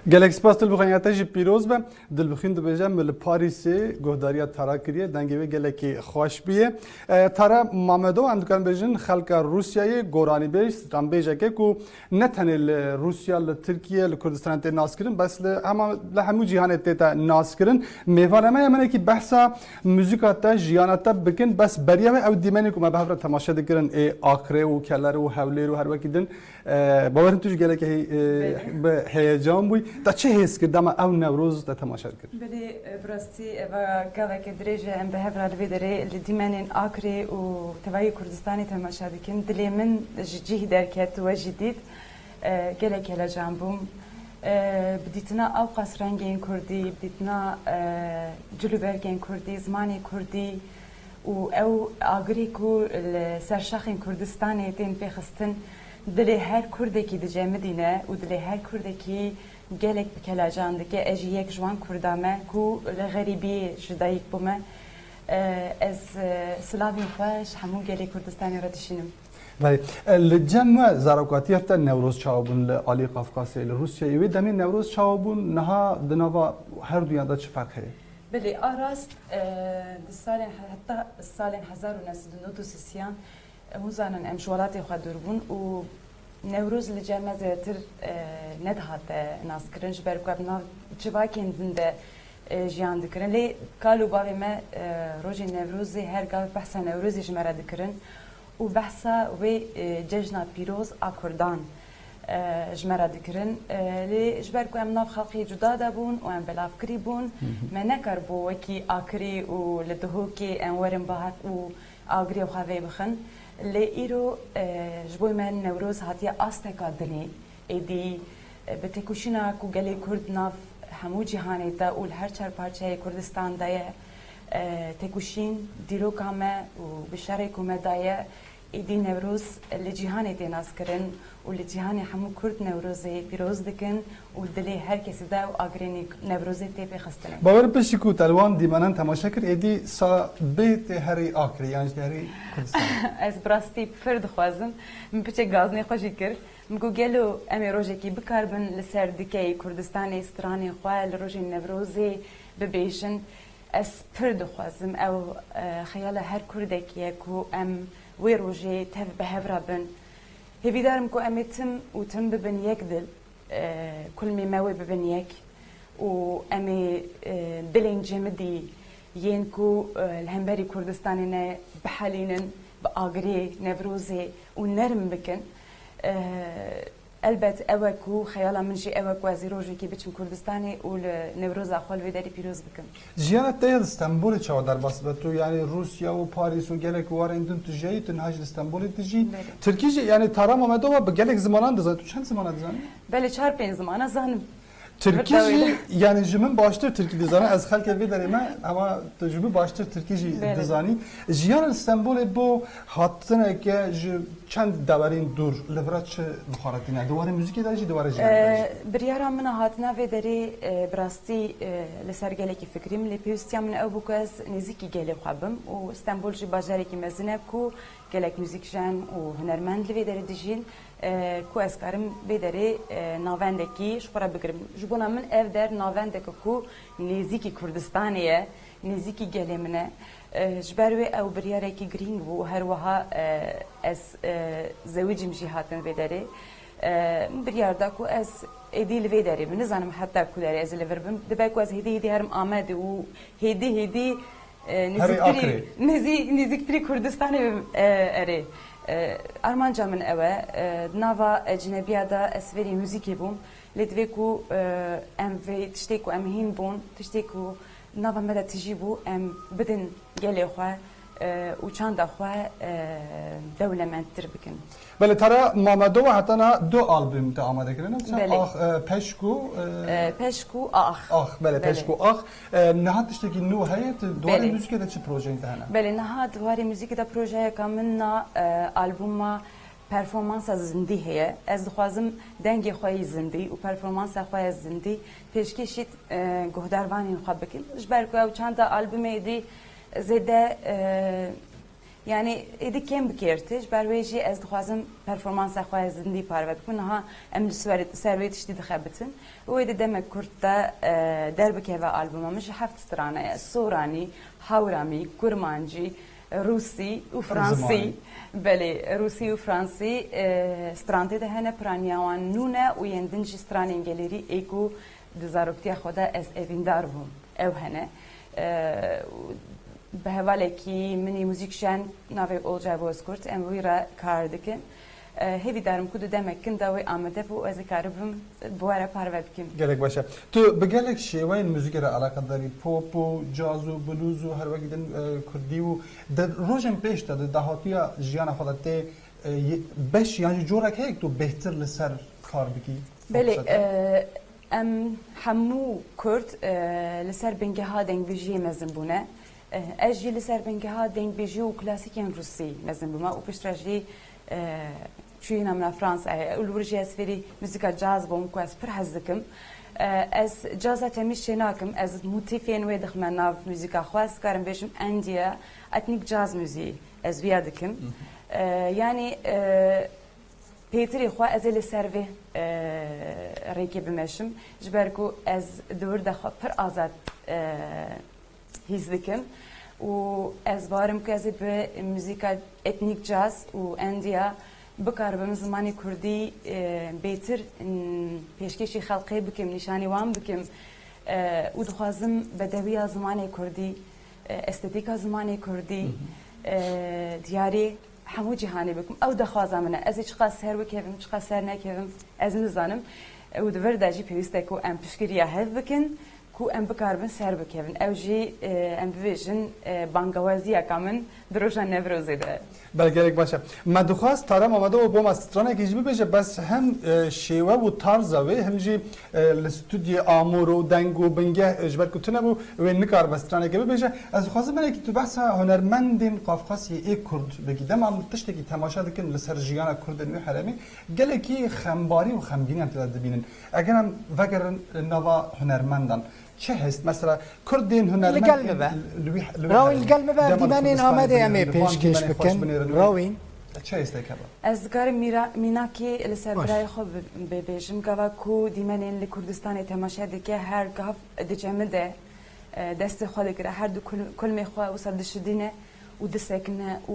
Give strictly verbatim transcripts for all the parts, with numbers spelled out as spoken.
Gelek spas Dilbixwîn, ya te jî pîroz be. Dilbixwîn dibêje, min li Parîsê guhdariya Tara kiriye, dengê wê gelekî xweş bûye. E, Tara Mamedov, em dikarin bêjin, xelka Rûsyayê, goranîbêj, stranbêjek e ku ne tenê li Rûsya, li Tirkiye, li Kurdistanê tê naskirin, bes li hema, li hemû cîhanê tête naskirin. Mêvanê me ye, me hinekî behsa muzîka te, jiyana te bikin, bes beriya wê ew dîmenê ku me bi hev re temaşe dikirin ê Akrê û Keler û Hewlêr û her wekî din, e, bawerim tu jî gelekî hey-, e, Belê. bi heyecan bûyî. Te çi hêz kir dema ew Newroz te temaşe dikir? Belê, e, bi rastî eva gaveke dirêj e em bi hev re li vê derê li dîmenên Akrê û tevayî Kurdistanê temaşe dikin. Dilê min ji cih derket, we jî dît. E, gelek helecan bûm. E, bi dîtina ewqas rengên kurdî, bi dîtina, e, cilûbergên kurdî, zimanê kurdî û ew agirê ku li ser şaxên Kurdistanê tên pêxistin, dilê her kurdekî dicemidîne û dilê her kurdekî gelek bi kelecan dike. Ez jî yek ji wan kurda me ku li xerîbiyê ji dayik bûme. E, ez, e, silavên xwe ji hemû gelê Kurdistanê re dişînim. Belê. E, li cem we zarokatiya te Newroz çawa bûn li alî Qafqasê, li Rûsyayê? Wê demê Newroz çawa bûn, niha di nava herduyan de çi ferq heye? Belê, a rast, e, di salên he-, heta salên hezar û neh sed û nod û sisiyan, e, hûn zanin em ji welatê xwe dûr bûn û Newroz li cem me zêdetir, e, nedihate naskirin, ji ber ku em nav civakên din de, e, jiyan dikirin. Lê kal û bavê me, e, rojên Newrozê her gav behsa Newrozê ji me re dikirin û behsa wê, e, cejna pîroz a Kurdan, e, ji me re dikirin. E, lê ji ber ku em nav xelkê cuda de bûn û em belavkirî bûn, Hı hı. me nekaribû wekî Akirî û li Duhokê em werin ba hev û agirê xwe vê bixin. Lê îro, e, ji bo me Newroz hatiye asteka dinê. Êdî, e, bi têkoşîna ku gelê Kurd nav hemû cîhanê de û li her çar parçeyê Kurdistan de ye, e, têkoşîn dîroka me û bi şerê ku me daye, êdî Newroz li cîhanê tê naskirin û li cîhanê hemû Kurd Newrozê pîroz dikin û dilê her kesî de û agirê Nîk-, Newrozê tê pêxistinê. Bawer piştî ku te li wan dîmenan temaşe kir, êdî sa bê tê herî Akrê, yan jî tê herî Kurdistan. Ez bi rastî pir dixwazim. Min piçek gazinê xwe jî kir. Min got, gelo em ê rojekî bikaribin li ser dikeyê Kurdistanê stranên xwe li rojên Newrozê bibêjin. Ez pir dixwazim ew, e, xeyala her kurdekî ye ku em wê rojê tev bi hev re bin. Hêvîdar im ku em ê tim û tim bibin yek dil, e, kulmê me wê bibin yek û em ê, e, dilên cemidî yên ku, e, li hemberî Kurdistanê ne bihelînin, bi agirê Newrozê û nerm bikin. E, elbet ew e ku xeyala min jî ew e ku ez ê rojekê biçim Kurdistanê û li Newroza xwe li vê derê pîroz bikim. Jiyana te ya li Stenbolê çawa derbas dibe? Tu, yanî Rûsya û Parîs û gelek warên din tu jiyayî, tu niha jî li Stenbolê dijî. Belê. Tirkî jî, yanî Tara Mamedova bi gelek zimanan dizanî. Tu çend zimana dizanî? Belê, çar pênc zimana zanim. Tirkî Bi tawî jî, de. yanî ji min baştir Tirkî dizane. Ez xelkê vê derê me, ama tu ji min baştir Tirkî jî Belê. dizanî. Jiyana li Stenbolê bo hatineke ji çend deverên dûr li vir çi bixwaretîne? Di warê muzîkê de jî, di warê jiyanê de jî? Ee, biryara min a hatina vê derê, e, bi rastî, e, li ser gelekî fikrîm, lê pêwîstiya min ew bû ku ez nêzîkî gelê xwe bim û Stenbol jî bajarekî mezin e ku gelek muzîkjen û hunermend li vê derê dijîn, e, ku ez karim vê derê, e, navendekî ji xwe re bigirim. Ji bona min ev der navendeke ku nêzîkî Kurdistanê ye, nêzîkî gelê min e. E, ji ber wê ew biryarekî girîng bû û her wiha, e, ez, e, zewicîm jî hatim vê derê. E, min biryar da ku ez êdî li vê derê bim. Nizanim heta ku derê ez ê li vir bim. Dibe ku ez hêdî hêdî herim Amedê û hêdî hêdî, e, Herê nêzîktirî, Akrê. nêzî-, nêzîktirî Kurdistanê bim, e, erê. E, armanca min ew e. E, di nava ecnebiya de ez fêrî muzîkê bûm. Lê divê ku, e, em vê tiştê ku em hîn bûn, tiştê ku nava me de tijî bû, em bidin gelê xwe, e, û çanda xwe, e, dewlemendtir bikin. Belê, Tara Mamedova heta niha du albûm te amade kirine. Belê. Ax, e, Peşk û, e, E, Peşk û Ax. Ax, belê, Belê. Peşk û Ax. E, niha tiştekî nû heye, tu di warê Belê. muzîkê de çi projeyên te hene? Belê, niha di warê muzîkê de projeyeka min na, e, albûma performansa zindî heye. Ez dixwazim dengê xwe yî zindî û performansa xwe yê zindî pêşkêşî, e, guhdarvanên xwe bikim. Ji ber ku ew çanda albûmê dî zêde, e, Yani êdî kêm bikêrtê, ji ber wê jî ez dixwazim performansa xwe zindî parve bikim. Niha em li ser, ser wê tiştî dixebitin. Wê di demek kurt de e, derbikeve albuma min ji heft strane ye. Soranî, Hawramî, Kurmancî, Rûsî û Fransî. Zimanî. Belê, Rûsî û Fransî e, strantê de hene, piraniya wan nû ne û yên din jî stranên gelêrî ê ku di zaroktiya xwe de ez evîndar bûm. Ew hene. E, û bi hevalekî min î muzîkjen navê Olcay Bozkurt, em wî re kar dikin. E, hêvîdar im ku di demek kin de wê amade bû û ez ê karibim bi we re parve bikim. Gelek baş e. Tu bi gelek şêweyên muzîkê re eleqedar î, pop û caz û blues û her wekî din, e, kurdî û di rojên pêş de, di dahatiya jiyana xwe de tê, e, yê-, beş yan jî corek heye ku tu bêhtir li ser kar bikî? Belê, fokusa te? E, em hemû kurd, e, li ser bingeha dengbêjiyê mezin bûne. E, ez jî li ser bingeha dengbêjî û klasîkên rûsî mezin bûme û piştre jî, e, çûyîna min a Fransayê û li wir jî ez fêrî muzîka caz bûm ku ez pir hez dikim. E, ez caza temî çê nakim, ez motîfên wê dixime nav muzîka xwe, ez karim bêjim India, etnik caz muzî ez wiya dikim. E, yanî, e, pêtirî xwe ez ê li ser vê, e, rêkê bimeşim, ji ber ku ez di wir de xwe pir azad, e, hîs dikim û ez bawerim ku ez ê bi muzîka etnik caz û India bikaribim zimanê kurdî, e, bêtir, m, pêşkêşî xelkê bikim, nîşanî wan bikim, e, û dixwazim bedewiya zimanê kurdî, e, estetîka zimanê kurdî, e, diyarî hemû cîhanê bikim. Ew daxwaza min e. Ez ê çiqas ser bikevim, çiqas ser nekevim, ez nizanim. Û di vir de jî pêwîst e ku em piştgiriya hev bikin, ku em bikaribin ser bikevin. Ew jî, e, em bibêjin, e, bangawaziyeka min di roja Newrozê de. Belê, gelek baş e. Me dixwest Tara Mamedova bo me stranekî jî bibêje, bes hem, e, şêwe û tarza wê, hem jî, e, li stûdyê amûr û deng û bingeh, e, ji ber ku tune bû, wê nikaribe stranekê bibêje. Ez dixwazim belekî tu behsa hunermendên Qafqasyê ê Kurd bikî. Dema em tiştekî temaşe dikin li ser jiyana Kurdên wê herêmê, gelekî xembarî û xemgînî em tê de dibînin. Eger em vegerin nava hunermendan, çi hest? Mesela, Kurdên hunermend Li gel me be. li wî, li wî Rawîn, herêmê, li gel me be, ev dema li dîmenên Kurdistanê Amedê em ê binêrin, li van pêşkêş dîmenên xweş bikin. binêrin wê. Rawîn. Çi hestek hebe? Ez dikarim mîra-, mînakî li ser Baş. birayê xwe bi-, bibêjim. Gava ku dîmenên li Kurdistanê temaşe dike, her gav di cem de, e, destê xwe digire, her du kul-, kulmê xwe wisa dişidîne û disekine û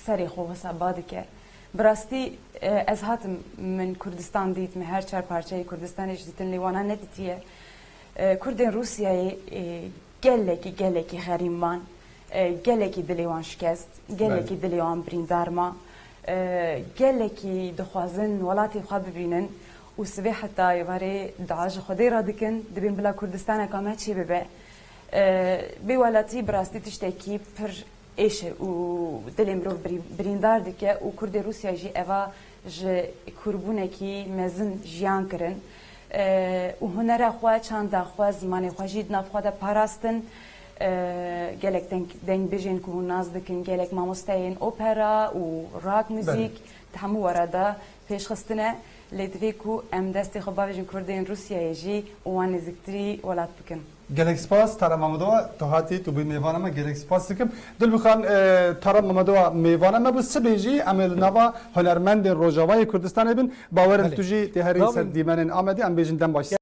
serê xwe wisa ba dike. Bi rastî, e, ez hatim min Kurdistan dît, min her çar parçeyê Kurdistanê jî dîtin, lê wana nedîtiye. E, Kurdên Rûsyayê, e, gelekî, gelekî xerîban, e, gelekî dilê wan şikest, gelekî Belê. dilê wan birîndar ma, e, gelekî dixwazin welatê xwe bibînin û sibê heta êvarê dua ji Xwedê re dikin, dibên bila Kurdistaneka me çê bibe. E, bêwelatî bi rastî tiştekî pir êş e û dilê mirov birî-, birîndar dike û Kurdê Rûsya jî eva ji kûrbûnekî mezin jiyan kirin. E, û hunera xwe, çanda xwe, zimanê xwe jî di nav xwe de parastin. E, gelek deng-, dengbêjên ku hûn nas dikin, gelek mamosteyên opera û rock Belê. muzîk di hemû wera de pêş xistine. Lê divê ku em destê xwe bavêjin Kurdên Rûsyayê jî û wan nêzîktirî welat bikin. Gelek spas, Tara Mamedova, tu hatî, tu bûyî mêvana me, gelek spas dikim. Dilbixan, e, Tara Mamedova mêvana me bû, sibê jî em ê li nava hunermendên Rojavayê Kurdistanê bin. Bawerim Belê. tu jî tê herî Rawîn. ser dîmenên Amedê, em bêjin dem baş.